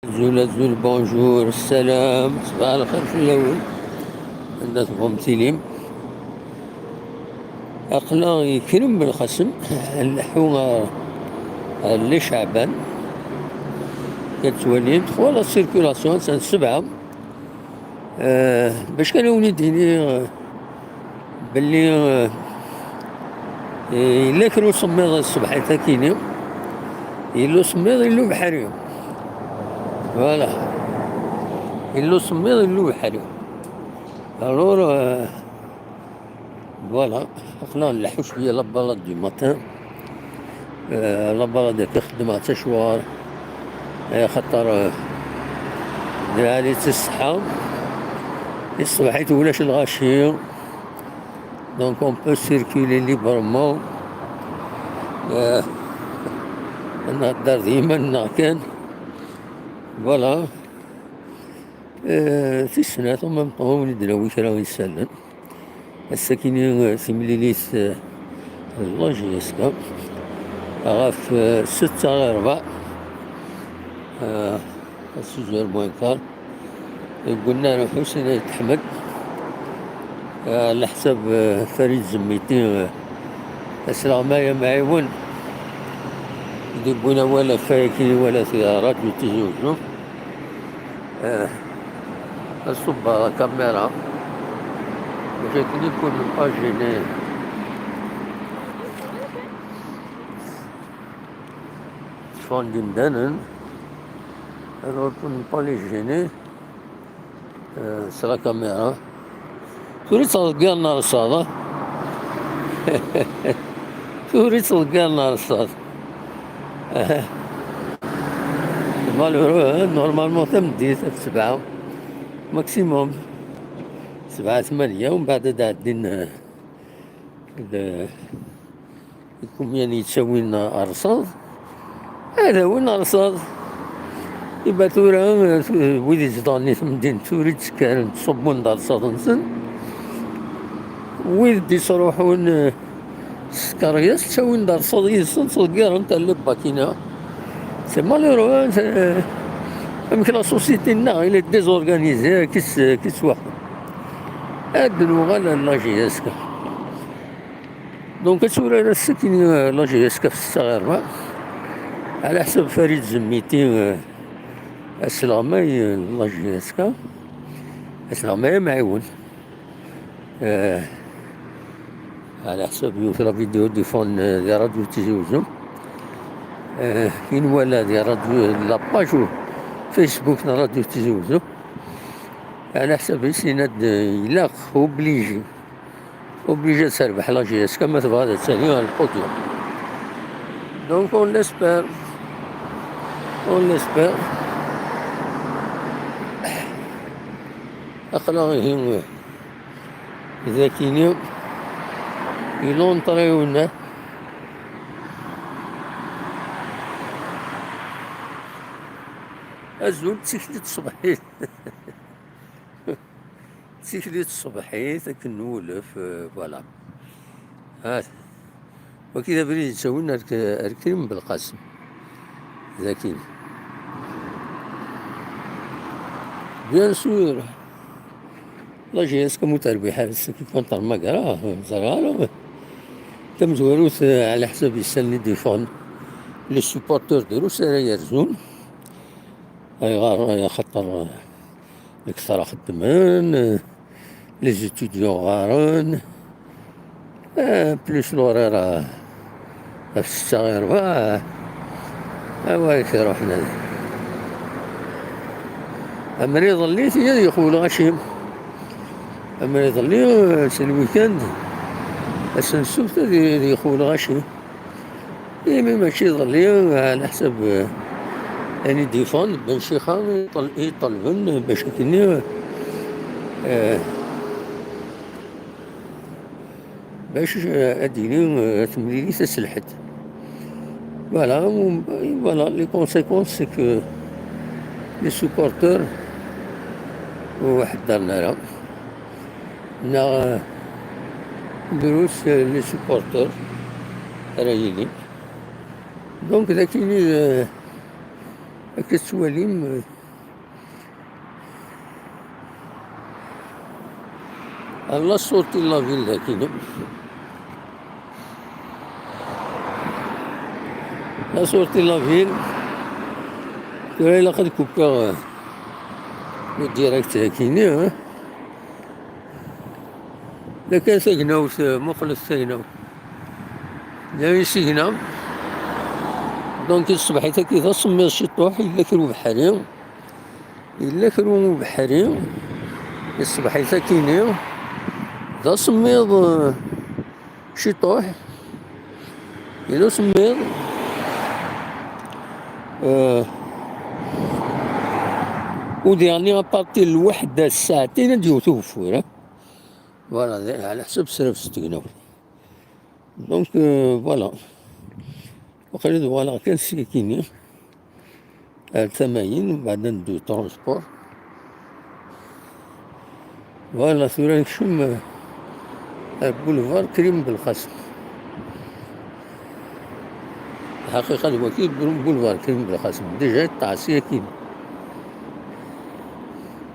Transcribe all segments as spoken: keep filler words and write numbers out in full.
Azul, azul, bonjour, ssalam, ṣbaḥ lxir fell-awen. Anda tebɣum tilim? Aql-aɣ i Krem Belqasem, nleḥḥu ɣer, ɣer Les Chaban. Ad twalim, trois la circulation, attan sebɛa. Eh, bac kan awen-id-iniɣ, eh, belli, eh, eh, yella kra usemmiḍ ṣṣbeḥ-agi-ni. Yella usemmiḍ, yella ubeḥri. Voilà. Yella usemmiḍ, yella ubeḥri. Alors, eh, voilà. Aql-aɣ nleḥḥu cwiya la balade du matin. Eh, la balade akka xeddmeɣ-tt acwar. Eh, axaṭer, eh, d lɛali-tt ṣṣeḥḥa. I ṣṣbeḥ-it ulac lɣaci. Donc on peut circuler librement. Eh, nhedder d yiman-nneɣ kan. Voilà. Eh, tis snat, en même temps, ur d-nawi kra isallen. Ass-akini, eh, timlilit, eh, n la J S K ɣef, eh, setta i rebɛa, eh, à six heures moins quart, deg unnar n Ḥusin Ayt Ḥmed, eh, ɛla ḥsab, eh, Farid Zemmiti, eh, asleɣmay amɛiwen, i d-yewwin awal ɣef wayagi, wala di Radio Tizi Uzzu. Eh, ad ṣubbeɣ la caméra. Bac akken i kun pas gêné. Tteffɣen-d imdanen. Alors kun pas les gêner, eh, s la caméra. Tura i ttḍeggiren rrṣaḍ, ah? Tura i ttḍeggiren rrṣaḍ. Malheureux, hein, normalement tameddit ɣef sebɛa maximum. Sebɛa tmanya, umbeɛd ad ɛeddin, eh, d, i kumyan yettawin rrṣaḍ, ad awin rrṣaḍ. Iba tura, eh, wid izedɣen i temdint ur i d-ttekkaren, ttṣubbun-d rrṣaḍ-nsen. Wid d-ittruḥun, eh, s tkeryas, ttawin-d rrṣaḍ yid-sen, ttḍeggiren-t ar les bakinat. C'est malheureux, hein, c'est, eh, amek la société-nneɣ, il est désorganisé, ki s-, ki s-, ad nuɣal ar la J S K. Donc, ad turar ass-agi, eh, la J S K ɣef ssetta i rebɛa. Ɛla ḥsab Farid Zemmiti, eh, asleɣmay, eh, n la J S K. Asleɣmay amɛiwen. Eh, ɛla ḥsab yiwet la vidéo d-iffɣen, eh, di Radio Tizi Uzzu. Eh, i nwala di radio, la page u Facebook n Radio Tizi Uzzu. Ɛla ḥsab-is yenna-d, eh, ilaq, obligé. Obligé ad terbeḥ la J S K ma tebɣa ad tali ɣer le podium. Donc on l'espère. On l'espère. Aql-aɣ ihi dagini i l'entrée-nni. Azul, d tikli tṣebḥit. D tikli tṣebḥit akken nwulef, euh, voilà. Ha. Wagi d abrid yettawin ar K-, ar Krim Belqasem. Daki. Bien sûr, la J S K mu terbiḥ ar Saki contre Magra, ẓriɣ ara. Tamezwarut, eh, ɛla ḥsab isalen i d-iffɣen, les supporters drus ara yerzun. Ayɣer? Axaṭer, eh, lekter xeddmen, eh, les étudiants ɣaren, eh, plus l'horaire, eh, ɣef ssetta i rebɛa, eh, awa i t-iruḥen ad. Amer iḍelli, ti ad yexu lɣaci. Amer iḍelli, eh, s lwikand, ass n ssubt ad y-, ad yexu lɣaci. Imi mačči iḍelli, ɛla ḥsab, eh, ayen i d-yeffɣen, Ben Cixa i ṭel-, i ṭelben bac akken, eh, bac, eh, ad d-yini, eh, temlilit ass Lḥedd. Voilà, um, voilà, les conséquences, c'est que les supporters ur ḥeddren ara. Neɣ, eh, drus, eh, les supporters ara yilin. Donc, d akini, eh, Akka tettwalim, euh, la sortie de la ville, dagi. La sortie de la ville. Tura ilaq ad kupiɣ, euh, le direct, dagi, hein. La kan tagnawt, euh, muqlet tagnawt. Dayen isigna. Donc, tṣebḥit-agi d asemmiḍ ciṭuḥ, yella kra ubeḥri. Yella kra ubeḥri. Tṣebḥit-agi-ni d asemmiḍ, euh, ciṭuḥ. Yella usemmiḍ. Euh, udiɣ-nni à partir n lweḥda ssaɛtin ad d-yewwet ugeffur, eh? Voilà, ɛla ḥsab srafes tegnawt. Donc, euh, voilà. Waqila ad uɣaleɣ kan s yakini ar tama-in, mbeɛd ad neddu transport. Voilà, tura nekcem, euh, ar boulevard Krim Belqasem. Lḥaqiqa d waki boulevard Krim Belqasem. Déjà yeṭṭeɛs yakini.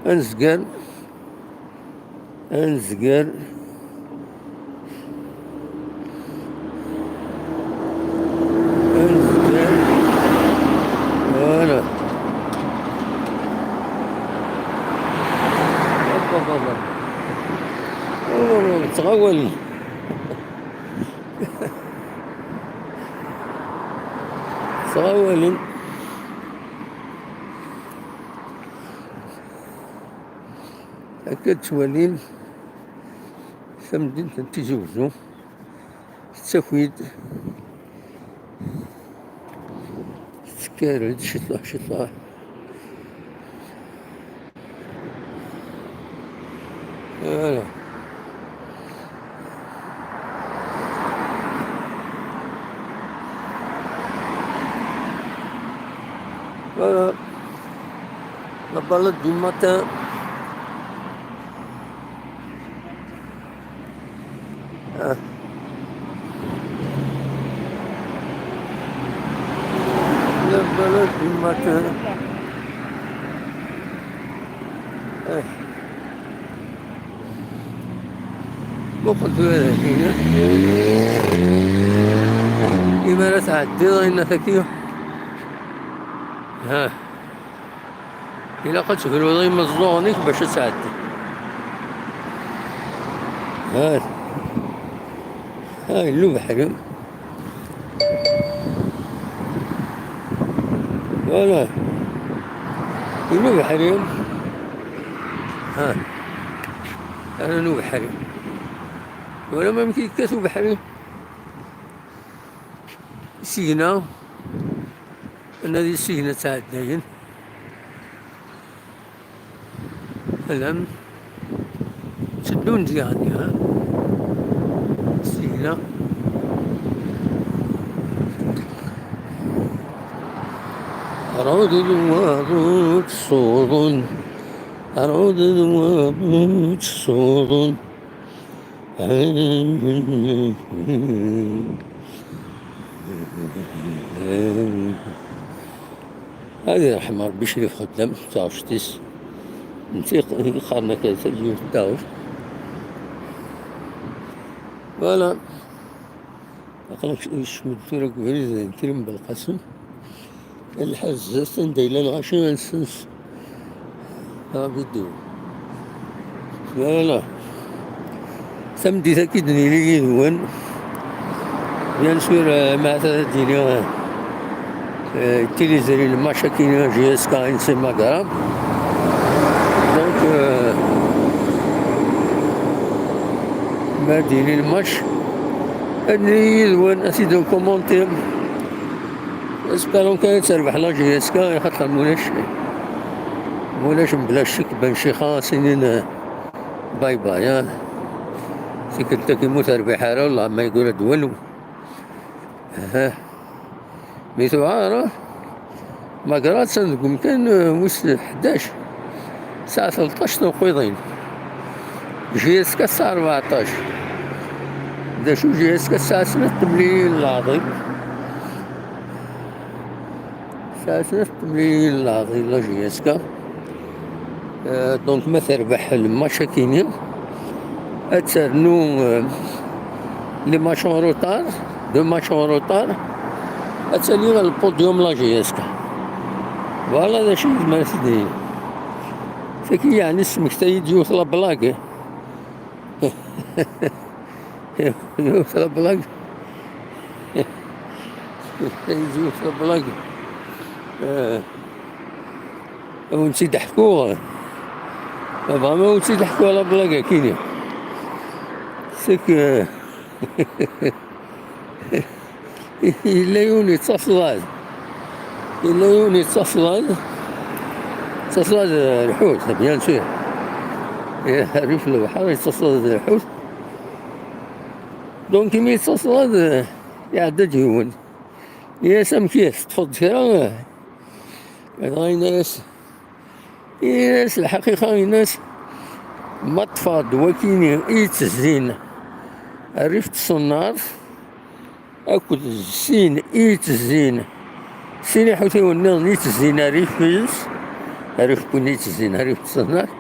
Ad nezger. Ad nezger. Ad nezger. Voilà. Hop, hop, hop, hop. Oh, ttɣawalen. Ttɣawalen. Akka d-ttwalim tamdint n Tizi Wezzu, tettaki-d, tettkared ciṭuḥ ciṭuḥ. Voilà. Voilà. La balade du matin. Ah. La balade du matin. Ah. Muqel tura dagi. Imi ara tɛeddiḍ, ayen tagi. Ha. Ilaq ad tegluḍ imeẓẓuɣen-ik bac ad tɛeddiḍ. Ha. Ha, yella ubeḥri. Voilà. Yella ubeḥri. Ha. Ara n ubeḥri. Wala ma amek yekkat ubeḥri. Isigna. Anadi isigna ttɛeddayen. Alam. Tteddun-d yeɛni, ha? Isigna. Rɛuden waḍu ttsuḍun. Rɛuden waḍu ttsuḍun. Ad irḥem Ṛebbi Crif Xeddam, d taɣect-is. Netta i qqaren akka, yiwet n taɣect. Voilà. Aql-ak yecmed tura deg ubrid n Krim Belqasem. Lḥal zdat anda yella lɣaci ad nsens. Abidu. Voilà. Tameddit-agi d-nili yid-wen. Bien sûr, euh, ma ad d-iniɣ, euh, euh, tiliẓri n lmac-agi, J S K N C Magra. Donc, euh, ma ad d-yili lmac, ad nili yid-wen, ad t-id-nkumunti. Espérons kan ad terbeḥ la J S K, axaṭer mulac, mulac mebla ccek Ben Chixa, sinin, euh, bye bye, ah. Tikkelt-agi ma ur terbiḥ ara, wellah ma yeggul-d walu. Aha. Mi tuɛer, ah, Magra attan deg umkan, eh, wis ḥdac. Tesɛa tleṭṭac tuqiḍin. J S K tesɛa rbeɛṭac. D acu, J S K tesɛa snat temliliyin n leɛḍil. Tesɛa snat temliliyin la, la J S K. Euh, donc, ma terbeḥ lmatch akini, ad ternu, euh, les matchs en retard, deux matchs en retard, ad tali ɣer le podium la J S K. Voilà d acu i nezmer ad t-id-nini. Tagi, yeɛni, tesmektay-d yiwet la blague. Yiwet la blague. Yiwet la blague. Euh, ad wen-tt-id-ḥkuɣ. Vraiment, ad wen-tt-id-ḥkuɣ la blague akini. C'est que yella yiwen yettaslaḍ. Yella yiwen yettaslaḍ. Yettaslaḍ, euh, lḥut, bien sûr. Rrif n lebḥer yettaslaḍ lḥut. Donc, imi yettaslaḍ, euh, iɛedda-d yiwen. Yenna-as: "Amek i teṭṭfeḍ kra?" Dɣa yenna-as, yenna-as lḥaqiqa, yenna-as: "Ma ṭṭfeɣ-d wakini i yettezzin rrif n tṣennart, akked sin i yettezzin, sin iḥutiwen nniḍen i yettezzin rrif-is, rrif n win i yettezzin rrif n tṣennart,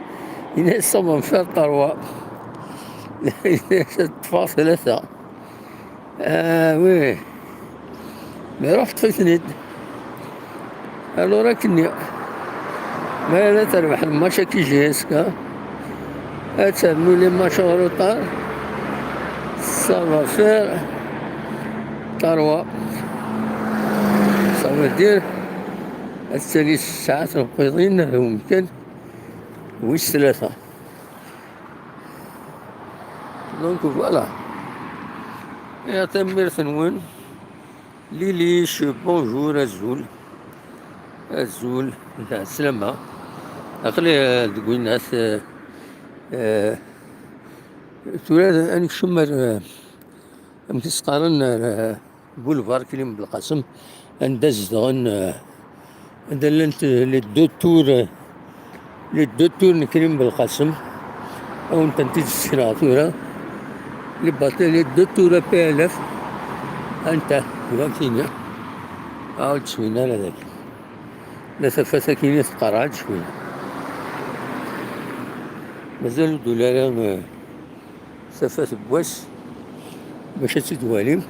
yenna-as ça va me faire trois." Yenna-as: "Ad ṭṭfeɣ tlata." Ah oui. Mais ruḥ ṭṭef-iten-id. Alors, akken, ma ara terbeḥ lmatch-agi J S K, ad ternu les matchs en retard, ça va faire trois. Ça veut dire, ad tali tesɛa tenqiḍin ar umkan wis tlata. Donc, voilà. Ya, tanemmirt-nwen. Lili, bonjour, azul. Azul, lɛeslama. Aql-i, eh, deg winnat, eh, eh, tura ad nekcem ar, eh, amek i s-qqaren, ar, eh, Boulevard Krim Belqasem, anda zedɣen, eh, anda llant, eh, les deux tours, eh, les deux tours n Krim Belqasem. Ad wen-tent-id-ssekreɣ tura. Les bâti-, les deux tours P L F. Anta, wakini. Ah, ur d-swin ara dagi. La tafat akini tqerreɛ-d cwiya. Mazal ur d-tuli ara, eh, tafat n wass bac ad tt-id-twalim.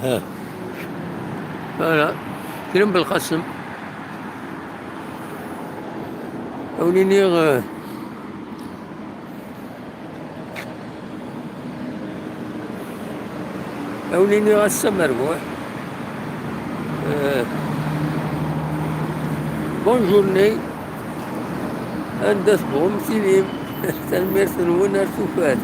Ha. Voilà. Krim Belqasem. Ad wen-iniɣ, eh, ad wen-iniɣ ass-a merbuḥ. Eh, bonne journée. Anda tebɣum tilim. Tanemmirt-nwen ar tufat.